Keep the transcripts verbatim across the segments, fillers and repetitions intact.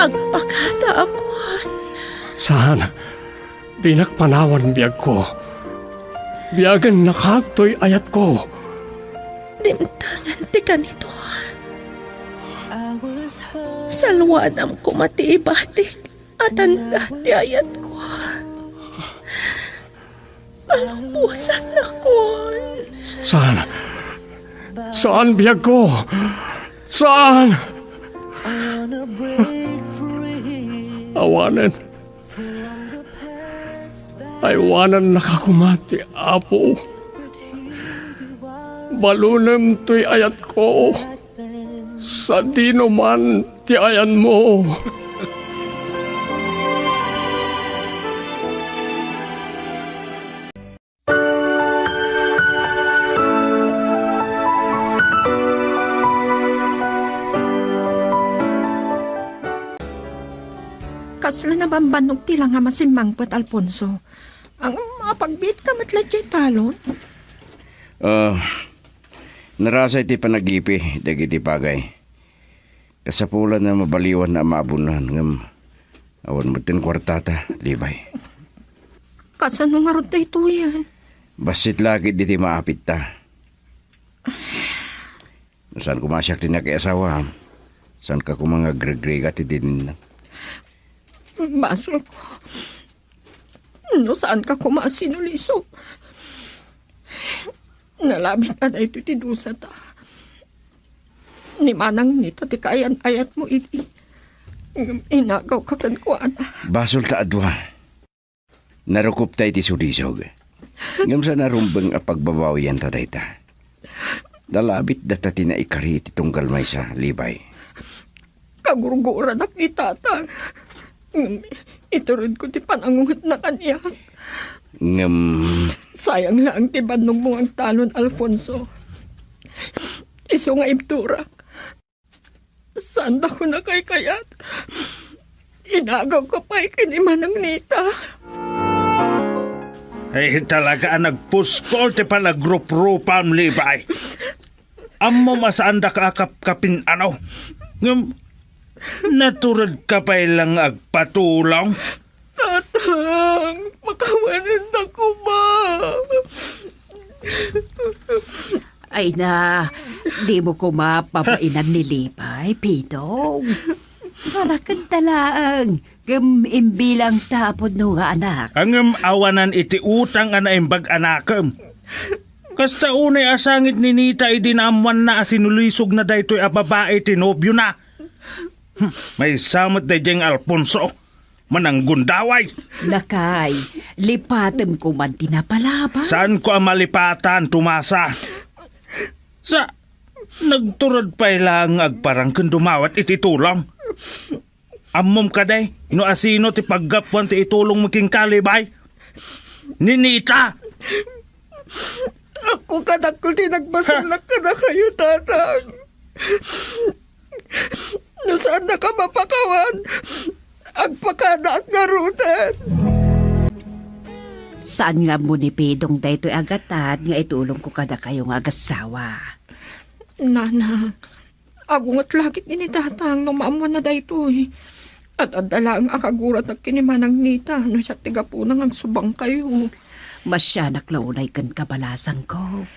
Pakada a kuan. Saan, dinak panawan biagko. Biagen naka toy ayatko. Dimtengen ti kanito. Salwadam koma ti ibatik a tanda ti ayatko. Palungpusannakon. Saan? Saan, biagko? Saan? Awanen. Aywanannaka koma ti Apo. Balunem toy ayatko. Sadino man ti ayanmo? Kasla nabambannog ti langam a simmangpet, Alfonso. Ang mapagbiit ka met la diay talon? Ah, narasay ti panagipi dagiti bagay. Kasapulan a mabaliwan a maabunan, ngem awan met ti kuartata, Libay. Kasano ngarud daytoyen? Bassit la ket diti maapitta. No saan koma siak ti nakiasawa, saanka koma nga agregregat iti dinnak. Basolko. No saanka koma a sinulisog. Nalabit a daytoy ti dusata. Ni Manang Nita ti kaayan-ayatmo idi. Ngem inagawka kenkuana. Basol ta adua. Narukopta iti sulisog. Ngem saan a rumbeng a pagbabawianta dayta. Nalabit data ti naikari iti tunggal maysa, Libay. Kagurguoranak ni Tatang. Ngem ituredko ti panangungetna kaniak. Ngem sayang laeng ti bannogmo nga agtalon, Alfonso. Isu nga ibturak. Saandakon a kaykayat. Inagawka pay ken ni Manang Nita. Ay, talaga a nagpuskol ti panagruprupam, Libay. Ammom a saandaka a kapkapin-ano. Ngem, naturedka pay la nga agpatulong. Tatang, pakawanenda koma. Ay na, dimo koma pabainan ni Libay, Pidong. Para kenta laeng, ngem imbilangta a pudno nga anak. Ngem awanan iti utang a naimbag a nakem. Kasta unay a sangit ni Nita idi naammoanna a sinulisogna daytoy a babai ti nobiona. Hmm, maysa met daydiay nga Alfonso. Mananggundaway. Lakay, lipatem koman ti napalabas. Saanko a malipatan, Tomasa. Sa, nagtured pay laeng nga agparang ken dumawat iti tulong. Ammom kadi, no asino ti paggapuan ti itulongmo kenka, Libay? Ni Nita! Apo kadakkel ti nagbasolak kadakayo, Tatang. No saannaka mapakawan, agpakadaak ngaruden. Saan nga ammo ni Pidong daytoy a gatad nga itulongko kadakayo nga agassawa? Nana, agunget la ketdi ni Tatang no maammoanna daytoy. Ad-adda laeng a kaguratak ken ni Manang Nita no siak ti gapuna nga agsubangkayo. Masianak la unay kenka, balasangko.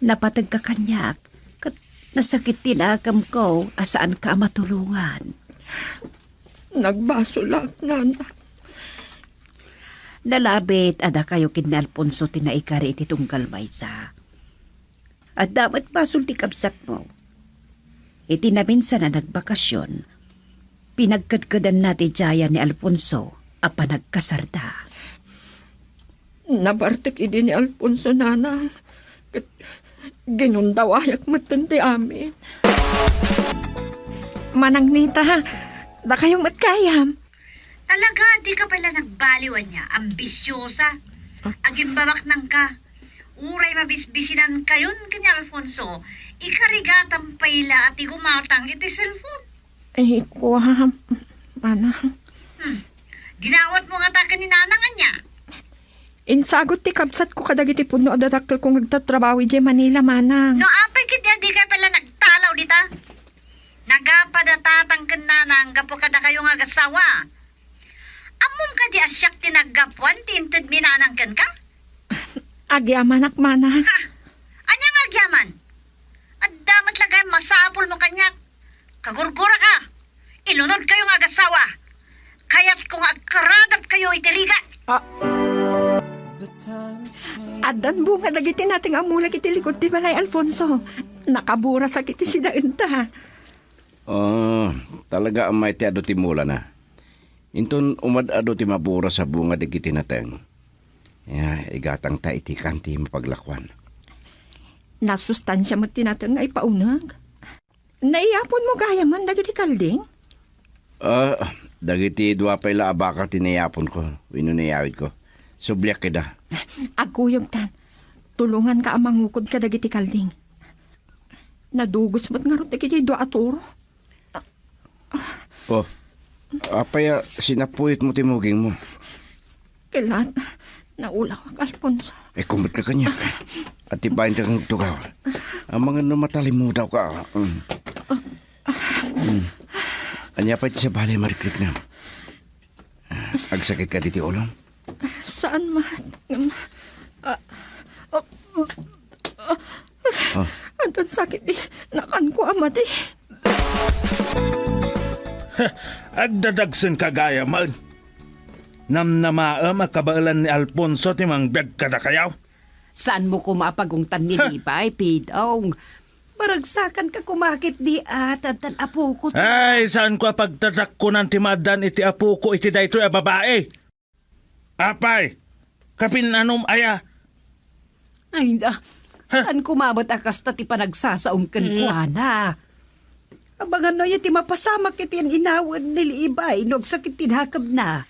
Napategka kaniak, ket nasakit ti nakemko a saanka a matulongan. Nagbasolak, Nana. Nalabit a dakayo ken ni Alfonso ti naikari iti tunggal maysa. Adda met basol ti kabsatmo. Iti naminsan a nagbakasyon, pinagkedkedanna ti daydiay ni Alfonso a panagkasarda. Nabartek idi ni Alfonso, Nana. Ket ginundawayak metten ti amin. Manang Nita, dakayo met gayam. Talaga, dika pay la nagbaliw, ania, ambisiosa. Ah. Agimbabaknangka. Uray mabisbisinankayon ken ni Alfonso, ikarigatan pay la ti gumatang iti cellphone. Ay, kuam, Manang. Hmm. Dinawatmo ngata ken ni Nanang, ania? Insagut ti kabsatko kadagiti pudno a dadakkelko nga agtatrabaho idiay Manila, Manang. No apay ketdi a dika pay la nagtalaw dita? Nagapad a tatang ken nanang gapu kadakayo nga agasawa. Ammom kadi a siak ti naggapuan ti intedmi nanang kenka? Agyamanak, mana. Ha? Ania nga agyaman? Adda met la gayam masapulmo kaniak. Kagurguraka. Ilunodkayo nga agasawa. Kayatko nga agkaradapkayo iti rigat. Ah. Addan bunga dagiti nateng a mulak iti likod ti balay, Alfonso. Nakaburasak iti sidaenta. Ah, talaga a mayat ti adu ti mulana. Inton umad-adu ti maburas a bunga dagiti nateng, ya, igatangta iti kanti mapaglakuan. Nasustansia met ti nateng nga ipauneg. Naiyaponmo gayamen dagiti kalding? Ah, dagiti dua pay la a baka ti naiyaponko wenno naiyawidko. Subliak ida. Agkuyogtan. Tulonganka a mangukod kadagiti kalding. Nadugos met ngarud dagiti dua a toro. Oh, apay a sinapuyotmo ti mugingmo? Ket la, naulawak, Alfonso. Ay, kumot ka kaniak. Atipayen ka kang agtugaw. Amangan no matalimudawka. Mm. Mm. Ania pay ti sabali a marikriknam? Agsakit kadi ti ulom? Saan met. Ngem, ah, ah, ah, addan sakit ti nakanko a madi. Agdadagsenka gayamen. Namnamaem a kabaelan ni Alfonso ti mangbiag kadakayo. Saanmo koma a pagungtan ni Libay, Pidong. Maragsakanka koma ketdi a, addan apoko ti Ay, saanko a pagtadakkonan ti maaddaan iti apoko iti daytoy a babai. Apay, kapin-anom aya? Ay, na, Ha? Saan koma met a kasta ti panagsasaom kenkuana? Amangan no aya ti mapasamak iti an-inawen ni Libay no agsakit ti dakemna.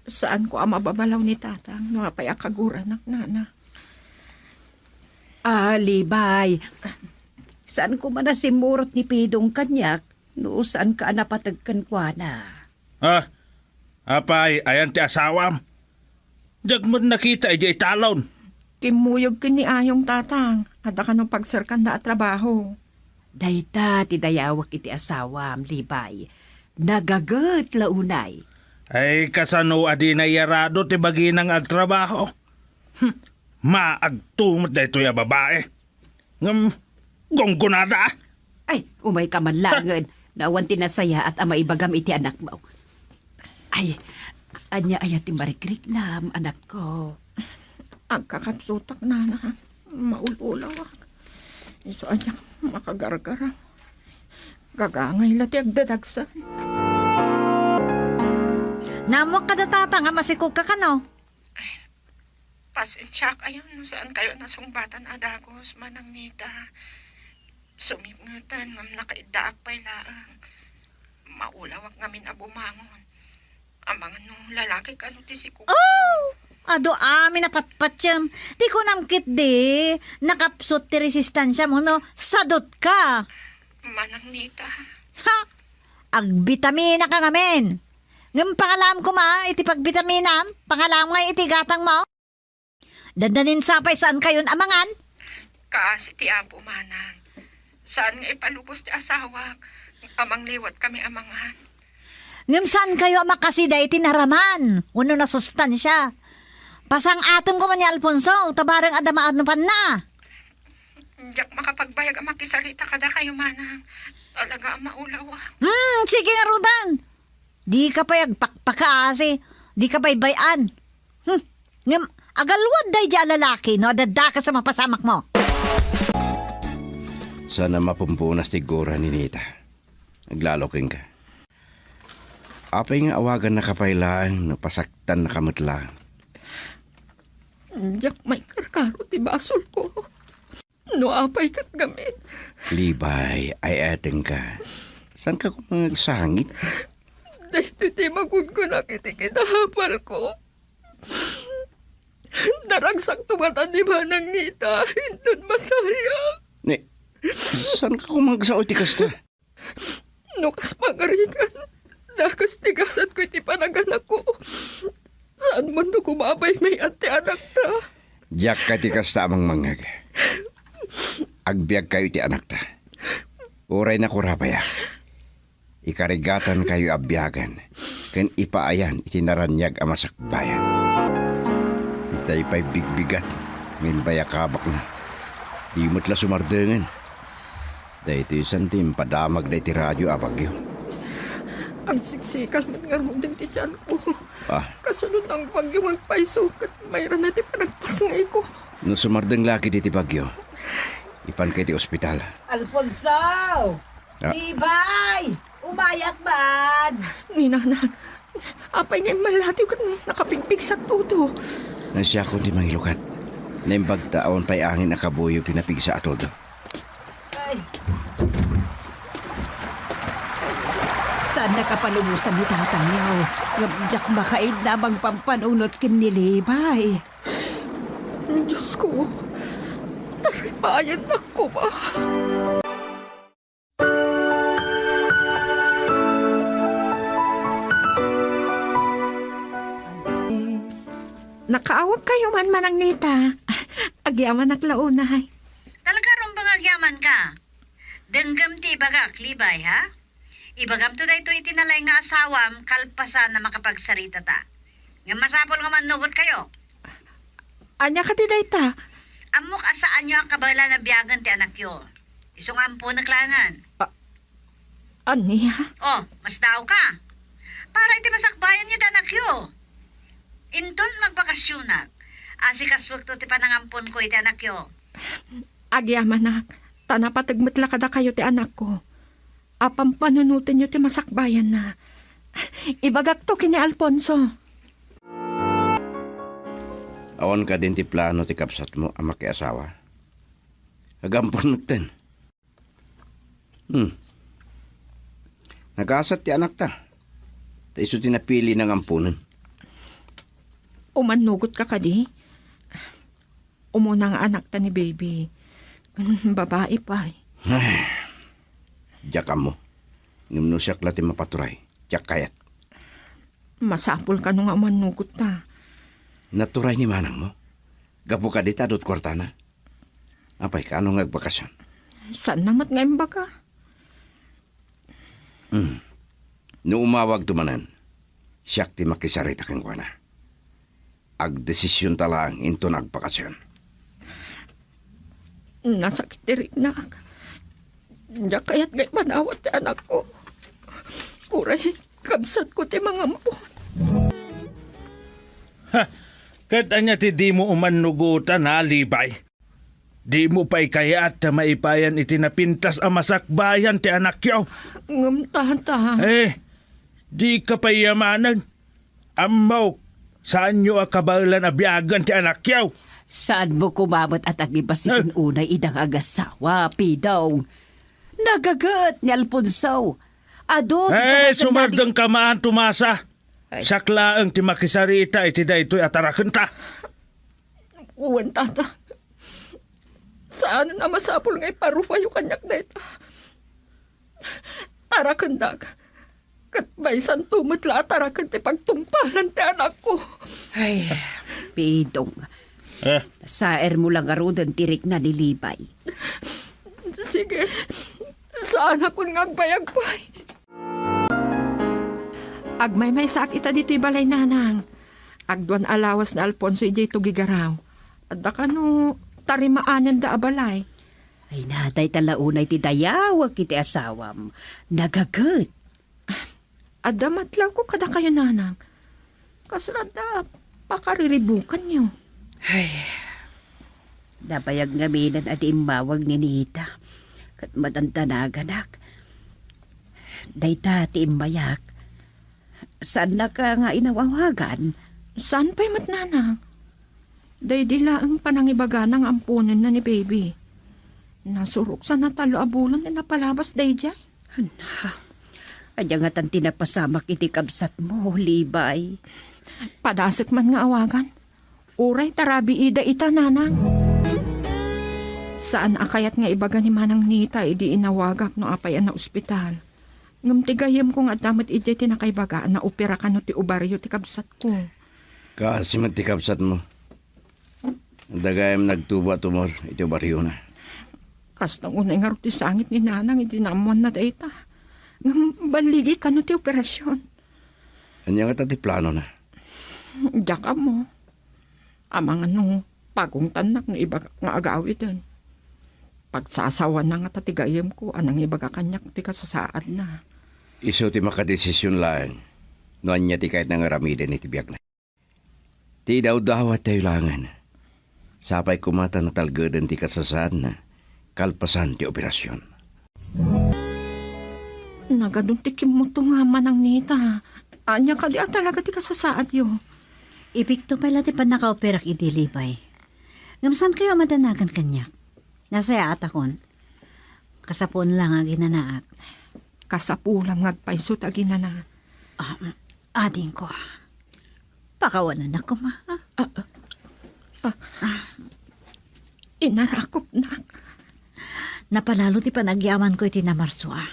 Saanko a mababalaw ni Tatang no apay a kaguranak, Nana. Ah, Libay, saan koma a simmurot ni Pidong kaniak no saanka a napateg kenkuana? Ah, apay, ayan ti asawam? Diak met nakita idiay talon. Kimmuyog ken ni Ayong, Tatang. Adda kano pagserkanda a trabaho. Dayta ti dayawek iti asawam, Libay. Nagaget la unay. Ay, kasano a di nayarado ti bagina nga agtrabaho? Hmm, maagtumet daytoy a babae. Ngem, gunggonada. Ay, umayka man laengen. No awan ti nasayaat a maibagam iti anakmo. Ay, ania aya ti marikriknam, anakko? Agkakapsutak, Nana. Maul-ulawak. Isu a diak makagargara. Gagangay la ti agdadagsa. Naammoak kada Tatang a masikogka kano? Pasensiak, ayan, no saan kayo nasungbatan a dagus, Manang Nita. Sumipngetan, ngem nakaiddaak pay laeng. Maulawak ngamin a bumangon. Amangan no lalaki kano ti siko. Oh! Adu amin a patpatiem. Ti kunam ketdi, nakapsut ti resistansiam, no sadutka. Manang Nita. Ha? Agbitaminaka ngamin. Ngem pangalaam koma iti pagbitaminam, pangalaam nga iti gatangmo. Dandanin sa pay saan kayon a mangan? Kaasi ti Apo, Manang. Saan nga ipalubos ti asawak a mangliwat kami a mangan. Ngem saan kayo a makasida iti naraman wenno nasustansia? Pasang-atem koma ni Alfonso, ta bareng adda maadnupanna. Diak makapagbayag a makisarita kadakayo, Manang. Talaga a maulawak. Hmm, sige ngaruden. Dika pay agpakpakaasi, dika pay bay-an. Hmm, ngem, agalwad daydi a lalaki no adda dakes a mapasamakmo. Saan a mapumpunas ti gura ni Nita. Aglalo kenka. Apay nga awagannaka pay laeng no pasaktannaka met laeng? Diak maikarkaro ti basolko. No apay ket gamin. Libay, ay-ayatengka. Saanka koma nga agsangit? Daytoy ti magunggonak iti kinahapalko. Naragsakto ngata ni Manang Nita inton matayak. Ni, saanka koma nga agsao iti kasta? No kas pangarigan, dakes ti gasatko iti panaganakko. Saan man no koma a bay-ayan ti anakta? Diak ket ti kasta a mangmangngeg. Agbiagkayo iti anakta. Uray nakurabayak. Ikarigatankayo a biagen ken ipaayan iti naraniag a masakbayan. Itay pay bigbigat nga imbayakabakna. Di met la sumardengen. Daytoy san ti impadamagda iti radio a bagyo. Agsiksikal met ngaruden ti tianko. Ah. Kasano nang bagyo nga agpayso ket mayrana ti panagpasngayko? No sumardeng la ket iti bagyo, ipanka iti ospital. Alfonso! Ah. Levi! Umayak man! Ni Nanang, apay nga immallatiw ket nakapigpigsa todo? Siakon ti mangilukat. Naimbagta awan pay angin a kabuyog ti napigsa a todo. Ay. Saan nakapalubosan ni Tatang Yao? Ngem diak makaidna a mangpampanunot ken ni Levi. Diosko, taripayannakon koma. Nakaawagkayo man, Manang Nita. Agyamanak la unay. Talaga, rumbeng agyamanka. Denggem ti ibagak, Levi, ha? Ibagamto daytoy iti nalaing nga asawam kalpasan a makapagsaritata. Ngem masapul nga mannugotkayo. Ania kadi dayta? Ammok a saanyo a kabaelan a biagen ti anakyo. Isu nga amponek laengen. A-, ania? Oh, masdaawka. Para iti masakbayanyo ti anakyo. Inton magbakasionak, asikasuekto ti panangamponko iti anakyo. Agyamanak, ta napateg met la kadakayo ti anakko. A pampanunotenyo ti masakbayanna. Ibagakto ken ni Alfonso. Awan kadin ti plano ti kabsatmo a makiasawa? Agampon metten. Hmm. Nagasat ti anakta. Ta isu ti napilina nga amponen. Umannugotka kadi? Umuna nga anakta ni Baby. Babai pay. Ay, diak ammo. Ngem no siak la ti mapaturay, diak kayat. Masapul kano nga umannugotta. Naturay ni manangmo? Gapu kadi ta adut kuartana? Apay, kaano nga agbakasion? Saanna met nga imbaga? Hmm. No umawagto manen, siak ti makisarita kenkuana. Agdesisionta laeng inton agbakasion. Nasakit ti riknak. Diak kayat nga ipanawat ti anakko. Uray, kabsatko ti mangampon. Ha! Ket ania ti dimo umannugotan, a, Levi? Dimo pay kayat ta maipayan iti napintas a masakbayan ti anakyo? Ngem, tata. Eh, dika pay yamanen. Ammok, saanyo a kabaelan a biagen ti anakyo. Saanmo koma met a tagibasiken Eh. unay ida nga agasawa, Pidong. Nagaget ni Alfonso. Adu ti Eh, panagdagdagi- sumardengka man, Tomasa. Ay. Siak laeng ti makisarita iti daytoy a tarakenta. Wen, tata. Saanen a masapul nga iparupayo kaniak dayta. Tarakendak. Ket maysanto met la a taraken ti pagtungpalan ti anakko. Ay, Pidong. Eh. Saermo la ngaruden ti rikna ni Levi. Sige. Saanakon nga agbayag pay. Agmaymaysaak ita ditoy balay, nanang. Agduan a lawas ni Alfonso idiay tugigaraw. Adda kano tarimaanenda a balay? Ay, na, dayta la unay ti dayawek iti asawam. Nagaget. Adda matlawko kadakayo, nanang. Kasla adda pakariribukanyo? Ay, nabayag ngaminen a di immawag ni Nita. Ket madandanaganak. Dayta ti immayak. Saannak nga inawawagan? Saan pay met, nanang? Daydi laeng panangibagana nga amponenna ni Baby. Nasurok sana tallo a bulan ti napalabas daydiay. Ania, ania ngatan ti napasamak iti kabsatmo, Levi? Padasek man nga awagan. Uray tarabiida ita, nanang. Saan a kayat nga ibaga ni Manang Nita idi inawagak no apay a naospital. Ngem ti gayyemko nga adda met idiay ti nakaibaga a naopera kano ti obario ti kabsatko. Kaasi met ti kabsatmo. Adda gayam nagtubo a tumor iti obariona. Kasta unay ngarud ti sangit ni nanang idi naammoanna dayta. Ngem balligi kano ti operasion? Ania ngata ti planona? Diak ammo. Amangan no pagungtannak no ibagak nga agawiden. Pagsasawana ngata ti gayyemko a nangibaga kaniak ti kasasaadna. Isu ti makadesision laeng no ania ti kayatna nga aramiden iti biagna. Ti idawdawat tayo laengen. Sapay koma ta natalgeden ti kasasaadna kalpasan ti operasion. Nagadun ti kimmuto nga manang nita. Ania kadi a talaga ti kasasaadyo? Ipikto pay la ti pannakaoperak idi, Libay. Ngem saan kayo a madanagan kaniak? Nasayaatakon. Kasapuon la nga aginanaak. Kasapulam nga agpayso ta aginana. Ah, adingko. Pakawanennak koma, ah. Ah, ah, ah. Inarakopnak. Napalalo ti panagyamanko iti namarso, ah.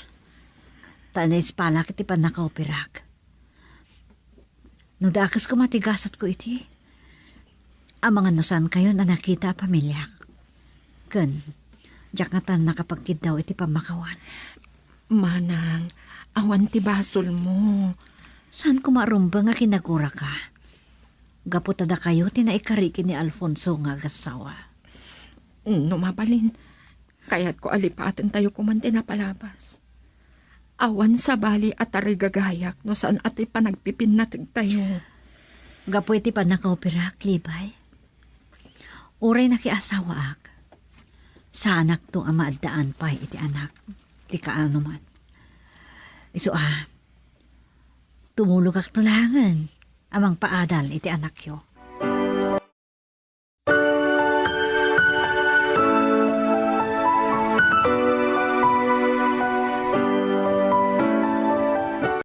Ta naispalak iti pannakaoperak. No dakes koma ti gasatko iti, amangan no saan kayon a nakita a pamiliak. Ken, diak ngatan nakapagkiddaw iti pammakawan. Manang, awan ti basolmo. Saan koma a rumbeng a kinaguraka? Gapu ta dakayo ti naikarigi ni Alfonso nga agassawa. No mabalin, kayatko a lipatentayo koman ti napalabas. Awan sabali a tarigagayak no saan a ti panagpipinnategtayo. Gapu iti pannakaoperak, Libay. Uray nakiasawaak, saanakto a maaddaan pay iti anak, ti kaano man. Isu a, tumulogakto laengen a mangpaadal iti anakyo.